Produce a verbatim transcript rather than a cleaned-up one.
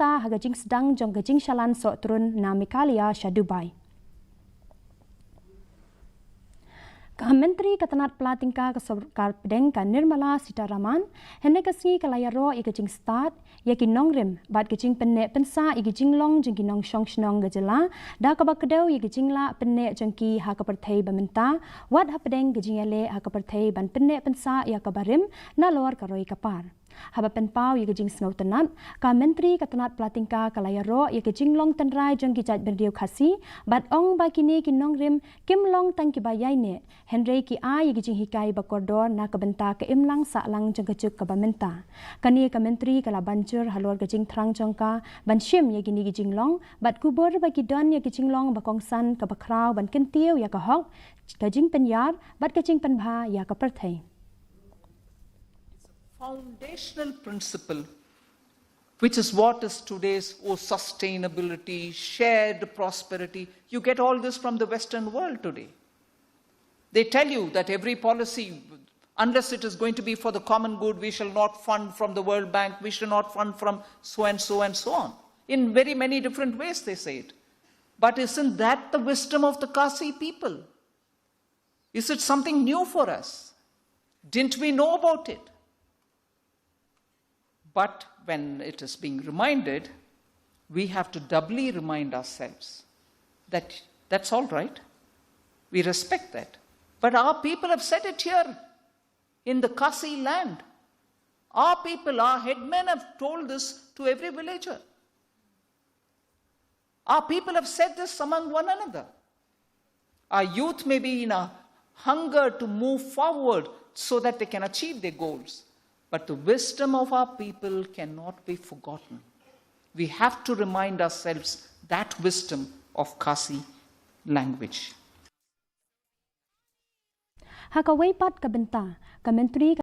kata ha ka jingsdang jong ka jingshalan sohtrun na Meghalaya sha Dubai. Ka Myntri ka tnat pla tyngka ka sorkar pdeng ka Nirmala Sitharaman, hynne ka sngi ka la ïaroh ïa ka jingstad ïa ki nongrim bad ka jingpynneh pynsah ïa ki jinglong jong ki nongshong shnong ka jylla, da kaba kdew ïa ka jingleh pynneh jong ki ha ka pyrthei ba mynta, wat hapdeng ka jingïaleh ha ka pyrthei ban pynneh pynsah ïa kaba rim nalor ka roi ka par. Haba pynpaw ïa ka jingsngewtynnat, ka Myntri ka tnat pla tyngka ka la ïaroh ïa ka jinglong tynrai jong ki jaitbynriew Khasi, bad ong ba kine ki nongrim kim long tang kiba ïaineh, hynrei ki ai ïa ka jinghikai ba kordor na ka bynta ka imlang sahlang jong ka juk kaba mynta. Kane ka Myntri ka la ban jur halor ka jingthrang jong ka ban shim ïa kine ki jinglong, bad kubur ba ki don ïa ka jinglong ba kongsan kaba khraw ban kyntiew ïa ka hok, ka jingpynïar bad ka jingpynbha ïa ka pyrthei. Foundational principle, which is what is today's, oh, sustainability, shared prosperity. You get all this from the Western world today. They tell you that every policy, unless it is going to be for the common good, we shall not fund from the World Bank, we shall not fund from so and so and so on. In very many different ways, they say it. But isn't that the wisdom of the Khasi people? Is it something new for us? Didn't we know about it? But when it is being reminded, we have to doubly remind ourselves that that's all right. We respect that. But our people have said it here in the Khasi land. Our people, our headmen have told this to every villager. Our people have said this among one another. Our youth may be in a hunger to move forward so that they can achieve their goals. But the wisdom of our people cannot be forgotten. We have to remind ourselves that wisdom of Khasi language. Ha kawei pat ka bynta, ka Myntri